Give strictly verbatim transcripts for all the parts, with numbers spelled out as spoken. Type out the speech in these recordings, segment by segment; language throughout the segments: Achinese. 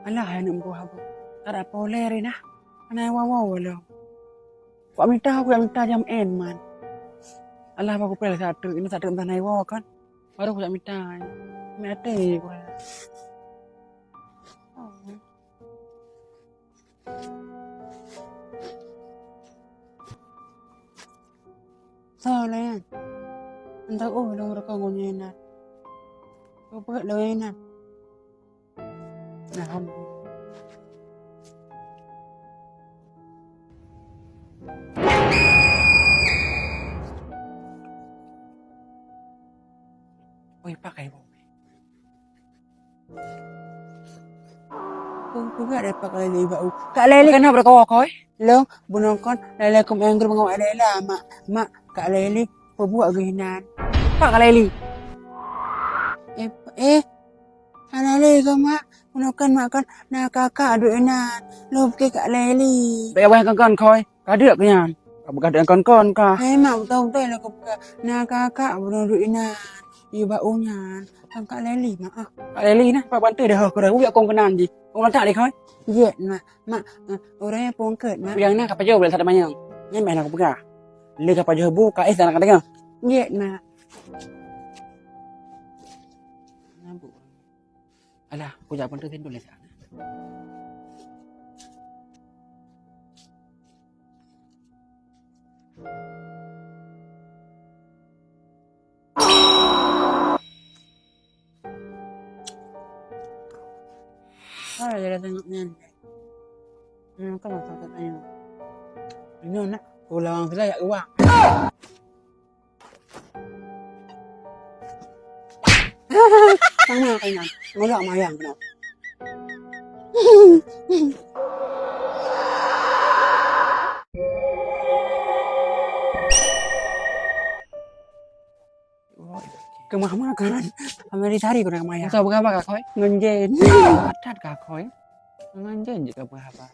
Alah, hai aneuk meutuah, ka dapah lé Rina. Hana iwoe-woe lom. Kujak mita, kujak mita jam en man. Alah, bah kupeu lé sateuk, ini sateuk entah na iwoe kan. Baru kujak mita. Meuaté ku. Soe lé nyan? Entah, oh, lôn rukon ngon nyan. Peue lôn nyan? Alhamdulillah. Oi, pakai bom. Peue, peue ka dapat Kak Leli bak u? Kak Leli. Kenapa kau, kau, eh? Lôn, bunoe kon lé lé keumeung geuh ngon Mak Laila, Mak. Mak, Kak Leli peubuet geuh inan. Pak Kak Leli. Eh, eh, hana lé keu Mak. Bunoe kon Mak kon na kakak duek inan. Lôn pike Kak Leli. Bèk wayang kon-kon, Khôi. Ka deuek keu nyan. Ka peugah deuek kon-kon ka. Hai Mak, beutôi-beutôi lôn kupeugah. Na kakak bunoe duek inan. Yue bak u nyan. Kon Kak Leli, Mak, ah. Kak Leli nah, pat bantu dah keu ureueng. Uyak kong keunan jih. Kong lantak lé, Khôi. Jeuet, Mak. Mak, eh, ureueng nyang pungkeut, Mak. Nyang na ka pajoh buleuen that manyong. Nyan meuh nyang kupeugah. Lé ka pajoh bu, ka éh dan ka deungoe. Jeuet, Mak. Alah, kujak bantu sindon lé siat. Ah, dia dah tengok ni. Hmm, kan masak kat air. Ini nak pulang sudah ya uang. Sama kena. Ngolak mayang kena. Keumah-mah kan. Amai di sehari keuneuk maya. Usah beuraba ka, Khôi? Ngon Jen. That ka, Khôi? Ngon Jen jeuet ka beuraba.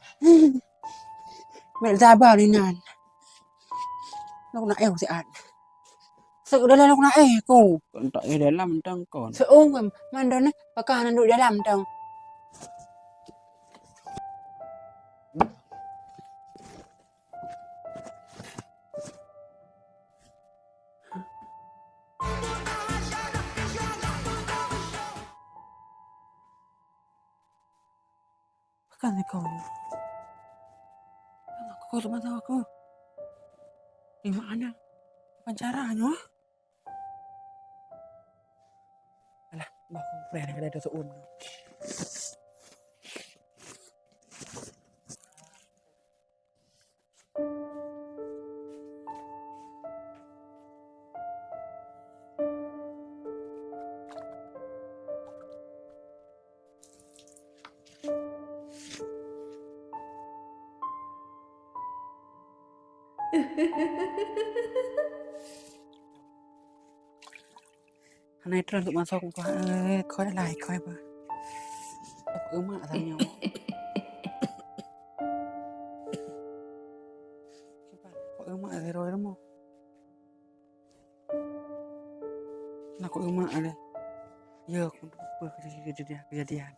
Bèk saba inan. Lôn na éh siat. Seuk dalam lôn na éh ku. Kon tak éh dalam tang kon. Seuem mandum nyoe pakah na duek dalam tang. Pakon sikong? Pakon sikong teuma tahu aku? Di mana? Pakon cara nyoe? Alah, bah aku payah nak kena tutup um. Hana trôn untuk masuk, eh, Khôi lai, Khôi bah. Aku emak tanya. Aku emak dari Roy rumah. Nah, aku emak ada. Ya, aku lupa kejadian, kejadian.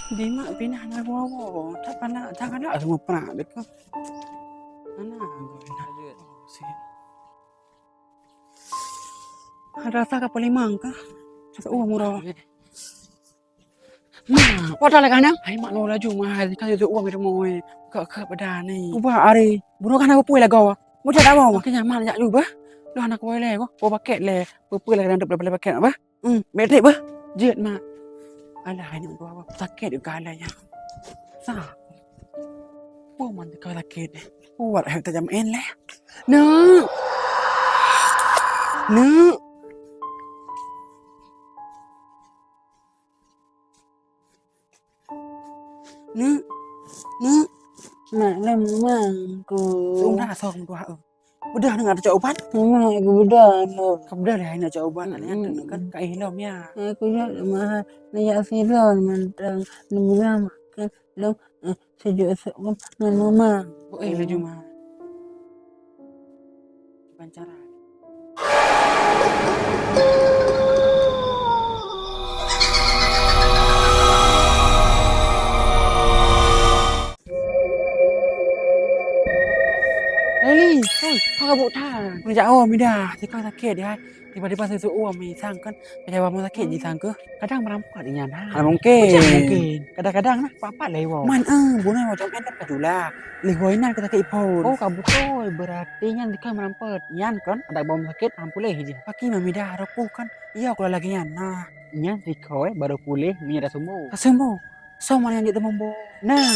Di mak pinah na wowo, tak pernah, tak pernah semua pernah dekat. Mana aku pinah duit? Oh, sini. Ada rasa ka paling mangka. Rasa uang murah. Mak, padahai lagèe nyan. Hai mak, laju mahai ka jeuet uang di rumoh. Ka, ka pada ni. Ubah ari. Bunoe kan aku puih lagoe. Mudah dah mau. Oke, nyaman jak lu bah. Lu anak kau leh, kau paket leh. Peue-peue leh dalam paket bah. Hmm, bèk trép bah. Jeuet mak. Alah, ini dua bah. Sakét juga lah ya. Sa. Peue man kau sakét. Kuat hai tajam en leh. Nak. Nak. Nak, nak, nak, lemang ku. Seuum dah song dua. Bedah dengan ada cak ubat? Memang aku bedah tu. Kau bedah lah nak cak ubat, nak lihat tu kan, kak ilom ya. Aku nak mahal, nak yak silon mantang, nak bilang Lom, eh, seujok seu'uem ngon mama. Oh, eh, laju, Ma. Kiban cara. Leli, oi, apa buet that? Meunyoe jak awai, Midah, sikah sakét, hai. Tiba-tiba seuseu'uem, misang kan, ka jawa rumah sakét jisang keuh. Kadang meurampok di nyan, ha. Hana mungkin. Macam mungkin. Kadang-kadang nah, pat-pat lé iwoe. Man, eh, bunoe iwoe jom endap ka jula. Lé iwoe inan ka sakét phon. Oh, ka beutôi. Berarti nyan dikah meurampok. Nyan kan, adak bawa rumah sakét, hana puléh jih. Paki mami dah roh kan. Iya, kalau lagi nyan. Nah. Nyan sikoi baru puléh, minyak dah sembuh. Ka sembuh. Soe man nyang jeuet teumeumbok? Nah,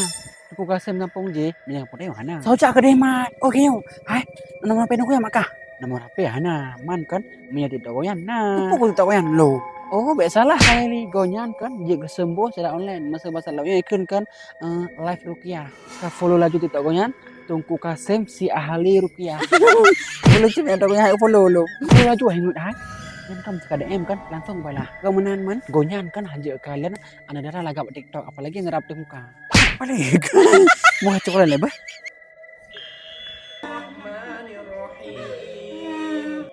Teungku Kasem gampông jih, meunyoe peureulée hana. Soe jak keudeh, Mat? Oh, kiyong. Hai, nomor H P Teungku nyang mak kah? Nomor H P hana, man kan meunyoe TikTok goyan na. Peue TikTok goyan lo? Oh, bék salah kali ni. Goyan kan jeuet geuseumboh secara online. Masa basa lawét nyan ikheun kan, eh, live ruqyah. Ka follow laju TikTok goyan, Teungku Kasem si ahli ruqyah. Follow cit TikTok goyan, follow lo. Follow laju, hai ngut hai. Nyan kan ka D M kan, langsung balah. Keu meunan man, goyan kan hanjeuet kalian Aneuk dara lagak bak TikTok, apalagi neurab teuh muka. Palék. Muka cok laén bah.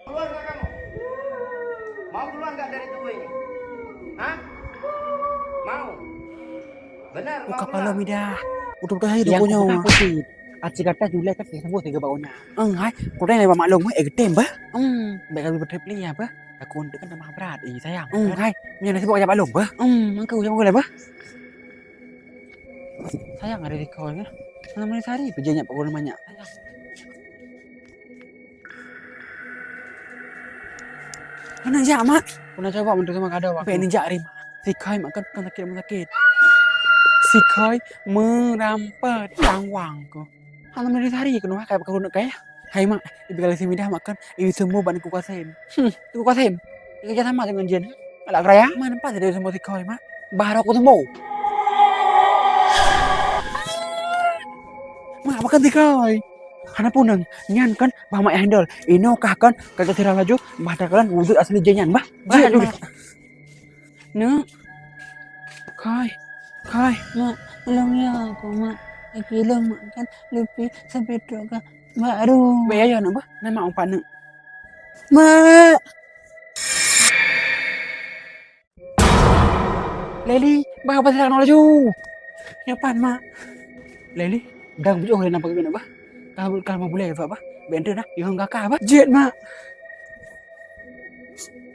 Keluar nggak kamu? Mau keluar nggak dari tubuh ini? Hah? Mau? Benar, mau keluar? Udah, udah, hai, yang dukunyo. Aku takut sih. Aci kata julai kan, kita semua tiga bak gonya. Eng, hai, kau dah lewat maklum, eh, getem bah. Hmm, baik kami bertrip ni apa? Aku untuk kan tambah berat, eh, sayang. Hmm, hai, punya nasib kau jak maklum bah. Hmm, engkau yang boleh bah. Sayang ada di kau ya. Nama ni sehari kerja nyak pukul banyak. Sayang. Mana jak, Mak? Aku nak coba untuk sama kado, Mak. Baik ni jak, Rim. Sikhoi mak kan, kan sakét rumah sakét. Sikhoi meurampok tangwang ko. Hana meunari sehari keunoe kai pakai runut kai. Hai mak, ibi kali seumidah mak kan, ibi seumu ban Teungku Kasem. Hmm, Teungku Kasem. Kerja sama dengan jin. Alah keraya, mana pas dia semua sikhoi mak. Baru aku sembuh. Mak, makan sikhoi. Hana puneng. Nyan kan, bah mak handle. Inoe kah kan, kata sirah laju, bah takalan wujud asli jin nyan bah. Bah, jin, mak. Neuk. Khoi. Khoi. Mak, tolong ya aku, Mak. Laki lôn, Mak, kan lupi sampai trok ka baru. Baik ya, nak bah. Nama umpat neuk. Mak. Leli, bah apa sedang laju? Nyapan, Mak. Leli, dang bujur oleh nampak gimana bah? Kah kah mau boleh bah? Benda dah, yang kakak bah. Jet, Mak.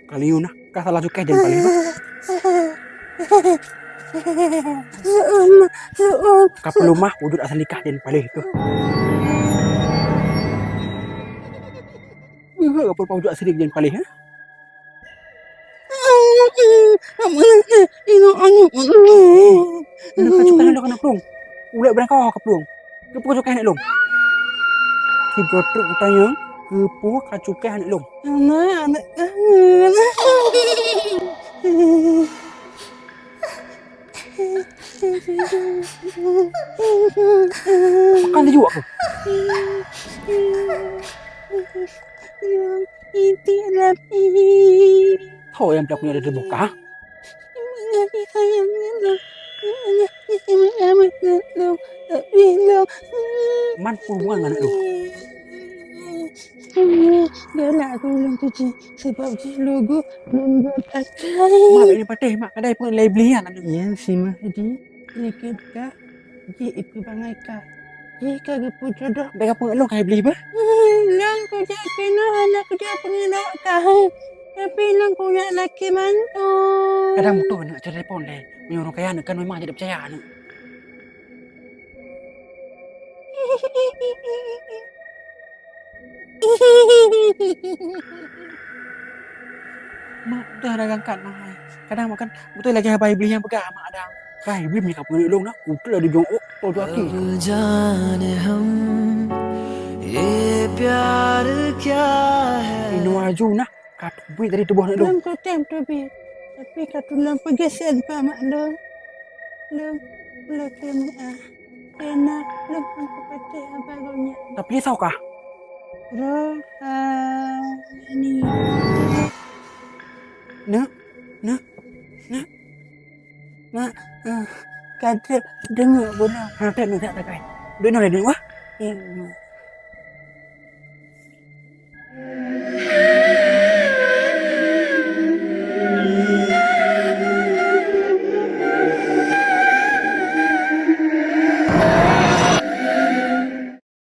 Kali yuna, ka salah cukai den paleh bah. Ka peulumah wujud asli kah den paleh tu. Ka peulumah wujud asli den paleh, ha? Ka cukai lôn ka plueng. Ulek barang kawah ka plueng. Keupeue cukai aneuk lôn? Tiga truk kutanyong, keupeue ka cukai aneuk lôn? Aneuk, aneuk. Makan laju aku. Inti lagi. Ho yang tak punya ada terbuka. Man pun bukan aneuk lôn. Galak aku ulôn tu cit, sebab cit lugu lôn buat akai. Mak, ini pateh, Mak. Kadai pun lai belian aneuk. Ya, si Mahdi, ikut kah? Jih ikut bangai kah? Jih ka geupeu jodoh. Bèk ka peungeut lôn keuhai Iblih beuh. Lôn kujak keunoe hana kujak peungeut kah. Tapi lôn kujak laki mantong. Kadang beutôi aneuk cari telepon lé. Meunyoe ureueng kaya aneuk kan memang jadi percaya aneuk. Mak dah dah angkat mak ai. Kadang makan beutôi lagèe haba Iblih nyang peugah mak dang. Kai Iblih meunyoe ka peungeut lôn na, kutu laju jong ôk, to jong aki. Inoe aju nah, ka teubiet dari tuboh aneuk lôn. Lôn kutem teubiet, tapi ka tulông peugesek bak mak lôn. Lôn, lôn tem ah. Kena lôn hana kupatéh haba gobnyan. Tapi soe kah? Rohani. Neuk, neuk, neuk. Mak, eh, Ka trép deungoe bunoe. Ha, trép nyoe that takai. Duek nyoe lé, duek nyoe. Eh,